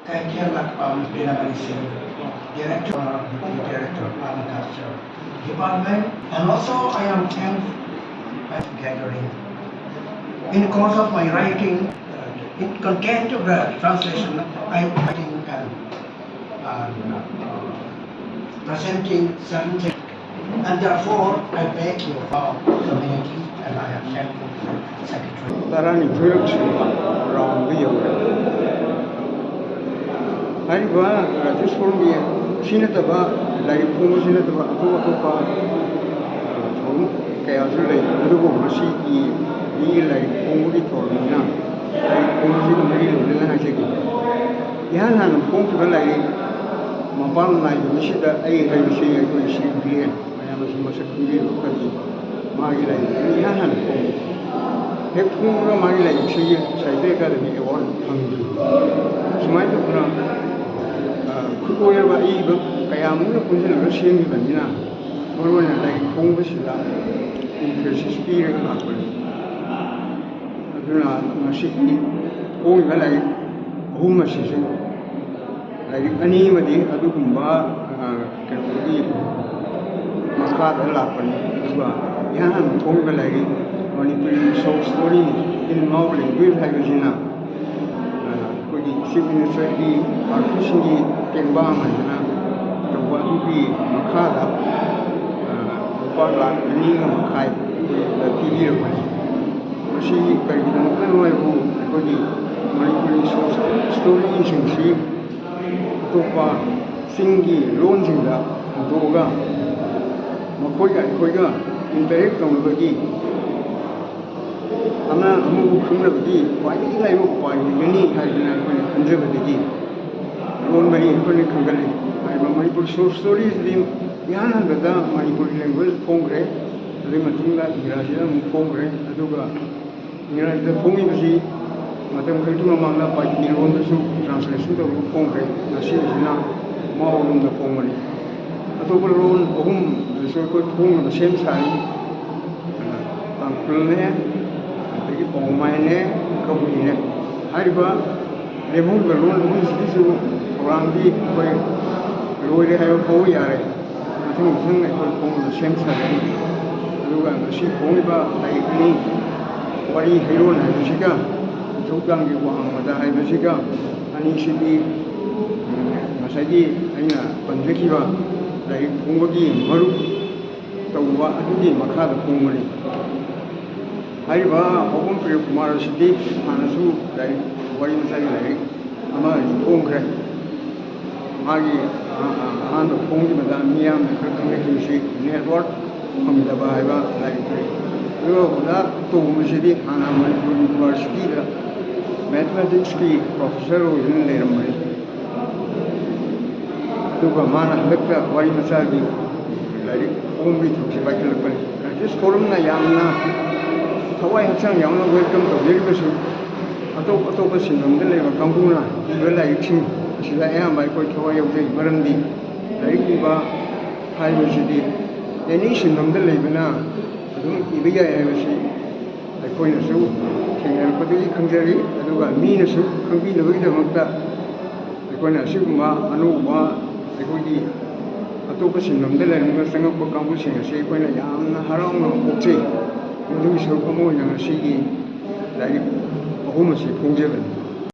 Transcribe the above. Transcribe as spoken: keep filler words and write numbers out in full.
Thank you, Lakpam Pinamani Singh, Director, Deputy Director, Culture Department, and also I am thankful at gathering. In the course of my writing, uh, in content of the translation, I am writing and, uh, presenting certain things, and therefore I beg you for community, and I am thankful to the Secretary. ꯇꯔꯥꯅꯤꯊꯣꯏꯔꯛ ꯁꯨꯕ round ꯌꯧꯔꯦ꯫ ꯍꯥꯏꯔꯤꯕ ꯔꯥꯏꯇꯔꯁ ꯐꯣꯔꯝꯒꯤ ꯁꯤ ꯅꯠꯇꯕ, ꯂꯥꯏꯔꯤꯛ ꯐꯣꯡꯕꯁꯤ ꯅꯠꯇꯕ ꯑꯇꯣꯞ ꯑꯇꯣꯞꯄ, ꯑ, ꯊꯧꯔꯝ ꯀꯌꯥꯁꯨ ꯂꯩ꯫ ꯑꯗꯨꯕꯨ ꯉꯁꯤꯒꯤ ꯃꯤꯒꯤ ꯂꯥꯏꯔꯤꯛ ꯐꯣꯡꯕꯒꯤ ꯊꯧꯔꯝꯅꯤꯅ ꯂꯥꯏꯔꯤꯛ ꯐꯣꯡꯕꯁꯤꯒ ꯃꯔꯤ ꯂꯩꯅꯅ ꯍꯥꯏꯖꯒꯦ꯫ ꯏꯍꯥꯟ ꯍꯥꯟꯅ ꯐꯣꯡꯈꯤꯕ ꯂꯥꯏꯔꯤꯛ ꯃꯄꯥꯡ ꯅꯥꯏꯗꯕꯁꯤꯗ ꯑꯩ ꯍꯥꯏꯕꯁꯤ ꯑꯩꯈꯣꯏ ꯁꯤ ꯕꯤ ꯑꯦꯟ ꯃꯌꯥꯝꯅꯁꯨ ꯃꯁꯛ ꯈꯪꯕꯤꯔꯤꯕ ꯈꯔꯁꯨ ꯃꯥꯒꯤ ꯂꯥꯏꯔꯤꯛ ꯏꯍꯥꯟ ꯍꯥꯟꯅ ꯐꯣꯡꯉꯤ꯫ ꯍꯦꯛ ꯐꯣꯡꯕꯒ ꯃꯥꯒꯤ ꯂꯥꯏꯔꯤꯛꯁꯤꯒꯤ ꯁꯥꯍꯤꯇ꯭ꯌ ꯑꯦꯀꯥꯗꯃꯤ ꯑꯦꯋꯥꯔꯗ ꯐꯪꯈꯤ꯫ ꯁꯨꯃꯥꯏꯅ ꯇꯧꯗꯅ, ꯑ, ꯈꯨꯠꯂꯣꯏꯔꯕ ꯑꯏꯕ ꯀꯌꯥ ꯑꯃꯒ ꯄꯨꯟꯁꯤꯜꯂꯒ ꯁꯦꯝꯈꯤꯕꯅꯤꯅ ꯃꯔꯨ ꯑꯣꯏꯅ ꯂꯥꯏꯔꯤꯛ ꯐꯣꯡꯕꯁꯤꯗ ꯏꯝꯐꯦꯁꯤꯁ ꯄꯤꯔꯒ ꯂꯥꯛꯄꯅꯤ꯫ ꯑꯗꯨꯅ ꯉꯁꯤꯒꯤ ꯐꯣꯡꯉꯤꯕ ꯂꯥꯏꯔꯤꯛ ꯑꯍꯨꯝ ꯑꯁꯤꯁꯨ ꯂꯥꯏꯔꯤꯛ ꯑꯅꯤ ꯑꯃꯗꯤ ꯑꯗꯨꯒꯨꯝꯕ, ꯑ, ꯀꯩꯅꯣꯒꯤ ꯃꯈꯥꯗ ꯂꯥꯛꯄꯅꯤ꯫ ꯑꯗꯨꯒ ꯏꯍꯥꯟ ꯍꯥꯟꯅ ꯐꯣꯡꯉꯤꯕ ꯂꯥꯏꯔꯤꯛ ꯃꯅꯤꯄꯨꯔꯤ ꯁꯣꯔꯠ ꯁ꯭ꯇꯣꯔꯤ ꯏꯟ ꯃꯥꯎ ꯂꯦꯡꯒ꯭ꯋꯦꯖ ꯍꯥꯏꯕꯁꯤꯅ, ꯑ, ꯑꯩꯈꯣꯏꯒꯤ ꯆꯤꯐ ꯃꯤꯅꯤꯁꯇꯔꯒꯤ ꯑꯥꯔꯇꯤꯁꯁꯤꯡꯒꯤ ꯇꯦꯡꯕꯥꯡ ꯍꯥꯏꯗꯅ ꯇꯧꯕ ꯑꯗꯨꯒꯤ ꯃꯈꯥꯗ, ꯑ, ꯂꯨꯄꯥ ꯂꯥꯈ ꯑꯅꯤꯒ ꯃꯈꯥꯏ ꯄꯤꯕꯤꯔꯛꯄꯅꯤ꯫ ꯃꯁꯤ ꯀꯔꯤꯒꯤꯗꯃꯛꯇꯅꯣ ꯍꯥꯏꯕꯨ ꯑꯩꯈꯣꯏꯒꯤ ꯃꯅꯤꯄꯨꯔꯤ ꯁꯣꯔꯠ ꯁ꯭ꯇꯣꯔꯤꯁꯤꯡꯁꯤ ꯑꯇꯣꯞꯄ ꯆꯤꯡꯒꯤ ꯂꯣꯟꯁꯤꯡꯗ ꯍꯟꯗꯣꯛꯑꯒ ꯃꯈꯣꯏꯒ ꯑꯩꯈꯣꯏꯒ ꯏꯟꯇꯔꯦꯛ ꯇꯧꯅꯕꯒꯤ ꯑꯃ ꯑꯃꯕꯨ ꯈꯪꯅꯕꯒꯤ ꯈ꯭ꯋꯥꯏꯗꯒꯤ ꯂꯥꯏꯕ ꯎꯄꯥꯏ ꯑꯣꯏꯒꯅꯤ ꯍꯥꯏꯗꯅ ꯑꯩꯈꯣꯏꯅ ꯈꯟꯖꯕꯗꯒꯤ ꯂꯣꯟ ꯃꯔꯤ ꯑꯩꯈꯣꯏꯅ ꯈꯟꯒꯠꯂꯤ꯫ ꯍꯥꯏꯔꯤꯕ ꯃꯅꯤꯄꯨꯔ ꯁꯣꯔꯠ ꯁ꯭ꯇꯣꯔꯤꯁꯤꯗꯤ ꯏꯍꯥꯟ ꯍꯥꯟꯕꯗ ꯃꯅꯤꯄꯨꯔꯤ ꯂꯦꯡꯒ꯭ꯋꯦꯖ ꯐꯣꯡꯈ꯭ꯔꯦ, ꯑꯗꯨꯒꯤ ꯃꯇꯨꯡꯗ ꯏꯪꯒ꯭ꯔꯥꯖꯤꯗ ꯑꯃꯨꯛ ꯐꯣꯡꯈ꯭ꯔꯦ, ꯑꯗꯨꯒ ꯏꯪꯒ꯭ꯔꯥꯖꯤꯗ ꯐꯣꯡꯉꯤꯕꯁꯤ ꯃꯇꯝ ꯈꯔꯒꯤ ꯃꯃꯥꯡꯗ ꯄꯥꯏꯊꯤ ꯂꯣꯟꯗꯁꯨ ꯇ꯭ꯔꯥꯟꯁꯂꯦꯁꯟ ꯇꯧꯔꯒ ꯐꯣꯡꯈ꯭ꯔꯦ꯫ ꯉꯁꯤꯁꯤꯅ ꯃꯥꯎ ꯂꯣꯟꯗ ꯐꯣꯡꯕꯅꯤ꯫ ꯑꯇꯣꯞꯄ ꯂꯣꯟ ꯑꯍꯨꯝꯗꯁꯨ ꯑꯩꯈꯣꯏ ꯐꯣꯡꯅꯕ ꯁꯦꯝ ꯁꯥꯔꯤ꯫ ꯇꯥꯡꯈꯨꯜꯅꯦ, ꯑꯗꯒꯤ ꯄꯥꯎꯃꯥꯏꯅꯦ, ꯀꯕꯨꯏꯅꯦ꯫ ꯍꯥꯏꯔꯤꯕ ꯂꯦꯝꯍꯧꯔꯤꯕ ꯂꯣꯟ ꯑꯍꯨꯝꯁꯤꯒꯤꯁꯨ ꯊꯧꯔꯥꯡꯗꯤ ꯑꯩꯈꯣꯏ ꯂꯣꯏꯔꯦ ꯍꯥꯏꯕ ꯐꯥꯎꯕ ꯌꯥꯔꯦ꯫ ꯃꯊꯪ ꯃꯊꯪ ꯑꯩꯈꯣꯏ ꯐꯣꯡꯕꯗ ꯁꯦꯝ ꯁꯥꯒꯅꯤ꯫ ꯑꯗꯨꯒ ꯉꯁꯤ ꯐꯣꯡꯉꯤꯕ ꯂꯥꯏꯔꯤꯛ ꯑꯅꯤ, ꯋꯥꯔꯤ ꯍꯩꯔꯣꯟ ꯍꯥꯏꯕꯁꯤꯒ ꯏꯊꯧꯗꯥꯡꯒꯤ ꯋꯥꯡꯃꯗ ꯍꯥꯏꯕꯁꯤꯒ ꯑꯅꯤꯁꯤꯗꯤ, ꯎꯝ, ꯉꯁꯥꯏꯒꯤ ꯑꯩꯅ ꯄꯟꯖꯈꯤꯕ ꯂꯥꯏꯔꯤꯛ ꯐꯣꯡꯕꯒꯤ ꯃꯔꯨꯞ ꯇꯧꯕ ꯑꯗꯨꯒꯤ ꯃꯈꯥꯗ ꯐꯣꯡꯕꯅꯤ꯫ ꯍꯥꯏꯔꯤꯕ ꯍꯧꯕꯝ ꯄ꯭ꯔꯦꯝ ꯀꯨꯃꯥꯔ ꯑꯁꯤꯗꯤ ꯍꯥꯟꯅꯁꯨ ꯂꯥꯏꯔꯤꯛ, ꯋꯥꯔꯤ ꯃꯆꯥꯒꯤ ꯂꯥꯏꯔꯤꯛ ꯑꯃ ꯑꯅꯤ ꯐꯣꯡꯈ꯭ꯔꯦ꯫ ꯃꯥꯒꯤ ꯑ-, ꯑ-, ꯑꯍꯥꯟꯕ ꯐꯣꯡꯈꯤꯕꯗ ꯃꯤꯌꯥꯝꯅ ꯈꯔ ꯈꯪꯅꯈꯤꯕꯁꯤ ꯅꯦꯠꯋꯥꯔꯛ ꯐꯪꯗꯕ ꯍꯥꯏꯕ ꯂꯥꯏꯔꯤꯛꯅꯤ꯫ ꯑꯗꯨꯒ ꯑꯣꯖꯥ ꯇꯣꯝꯕꯁꯤꯗꯤ ꯍꯥꯟꯅ ꯃꯅꯤꯄꯨꯔ ꯌꯨꯅꯤꯚꯔꯁꯤꯇꯤꯗ ꯃꯦꯊꯃꯦꯇꯤꯛꯁꯀꯤ ꯄ꯭ꯔꯣꯐꯦꯁꯔ ꯑꯣꯏꯗꯨꯅ ꯂꯩꯔꯝꯕꯅꯤ꯫ ꯑꯗꯨꯒ ꯃꯥꯅ ꯍꯟꯗꯛꯇ ꯋꯥꯔꯤ ꯃꯆꯥꯒꯤ ꯂꯥꯏꯔꯤꯛ ꯐꯣꯡꯕꯒꯤ ꯊꯕꯛꯁꯦ ꯄꯥꯏꯈꯠꯂꯛꯄꯅꯤ꯫ ꯑꯥꯔꯇꯤꯁ ꯐꯣꯔꯝꯅ ꯌꯥꯝꯅ ꯊꯋꯥꯏ ꯍꯛꯆꯥꯡ ꯌꯥꯎꯅ ꯋꯦꯜꯀꯝ ꯇꯧꯖꯔꯤꯕꯁꯨ, ꯑꯇꯣꯞ ꯑꯇꯣꯞꯄ ꯁꯤꯟꯐꯝꯗ ꯂꯩꯕ ꯀꯥꯡꯕꯨꯅ ꯏꯕ ꯂꯥꯏꯔꯤꯛꯁꯤꯡ ꯑꯁꯤꯗ ꯑꯌꯥꯝꯕ ꯑꯩꯈꯣꯏ ꯊꯋꯥꯏ ꯌꯥꯎꯖꯩ꯫ ꯃꯔꯝꯗꯤ ꯂꯥꯏꯔꯤꯛ ꯏꯕ ꯍꯥꯏꯕꯁꯤꯗꯤ ꯑꯦꯅꯤ ꯁꯤꯟꯐꯝꯗ ꯂꯩꯕꯅ ꯑꯗꯨꯝ ꯏꯕ ꯌꯥꯏ ꯍꯥꯏꯕꯁꯤ ꯑꯩꯈꯣꯏꯅꯁꯨ ꯊꯦꯡꯅꯔꯛꯄꯗꯒꯤ ꯈꯪꯖꯔꯤ꯫ ꯑꯗꯨꯒ ꯃꯤꯅꯁꯨ ꯈꯪꯕꯤꯅꯕꯒꯤꯗꯃꯛꯇ ꯑꯩꯈꯣꯏꯅ ꯑꯁꯤꯒꯨꯝꯕ ꯑꯅꯧꯕ, ꯑꯩꯈꯣꯏꯒꯤ ꯑꯇꯣꯞꯄ ꯁꯤꯟꯐꯝꯗ ꯂꯩꯔꯝꯃꯒ ꯆꯪꯉꯛꯄ ꯀꯥꯡꯕꯨꯁꯤꯡ ꯑꯁꯤ ꯑꯩꯈꯣꯏꯅ ꯌꯥꯝꯅ ꯍꯔꯥꯎꯅ ꯑꯣꯛꯆꯩ꯫ ꯃꯗꯨꯒꯤ ꯁꯔꯨꯛ ꯑꯃ ꯑꯣꯏꯅ ꯉꯁꯤꯒꯤ ꯂꯥꯏꯔꯤꯛ ꯑꯍꯨꯝ ꯑꯁꯤ ꯐꯣꯡꯖꯕꯅꯤ꯫